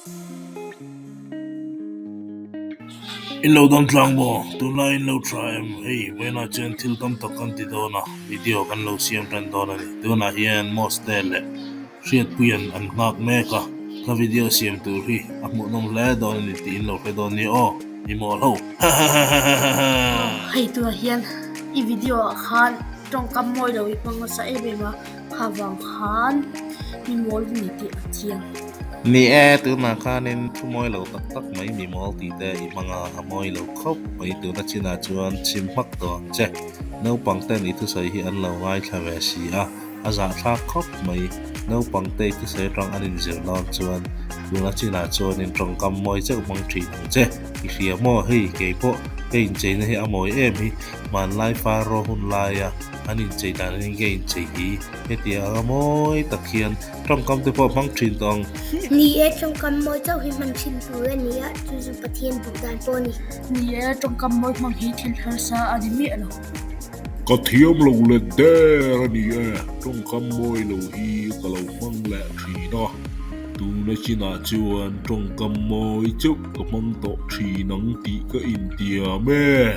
In lo dam tlang maw? Tunlai in lo tha em? Hei, vawiinah chuan thil tam tak kan ti dawn a, video kan lo siam tan dawn a ni. Tunah hian Moste leh Hriatpuia'n an nghak mek a, ka video siam tur hi a hmuhnawm hle dawn a ni tih in lo hre dawn nia aw, i mawl ho. Hahahahahaha. Hei tunah hian i video ah khan tawngkam mawi lo i hmang nasa em em a, kha vang khan mi mawl ni tih a chiang. Ni e, tunah khanin thu mawi lo tak tak mai mi mawl tih te i hmang a, a mawi lo khawp mai tuna chinah chuan chim hmak tawh ang che. Naupang ten i thusawi hi an lo ngaithla ve si a. A zahthlak khawp mai. Naupang te thusawi atang an inzir dawn chuan tuna chinah chuanin tawngkam mawi chauh hmang thin ang che. I hria maw? Hei keipawh ka incheina hi a mawi em hi. Hmanlai Faro hun laia an inchei dan in ka inchei hi hetiang anga mawi tak hian tawngkam te pawh hmang thin tawh ang. Ni e, tawngkam mawi chauh hi hman thin tur a ni a, chu chu Pathian duh dan pawh a ni. Ni e, tawngkam mawi hmang hi thil harsa a ni miah lo. Ka thiam lo let der a ni e, tawngkam mawi lo hi ka lo hmang leh thin a, tuna chinah chuan tawngkam mawi chauh ka hmang tawh thin ang tih ka intiam e.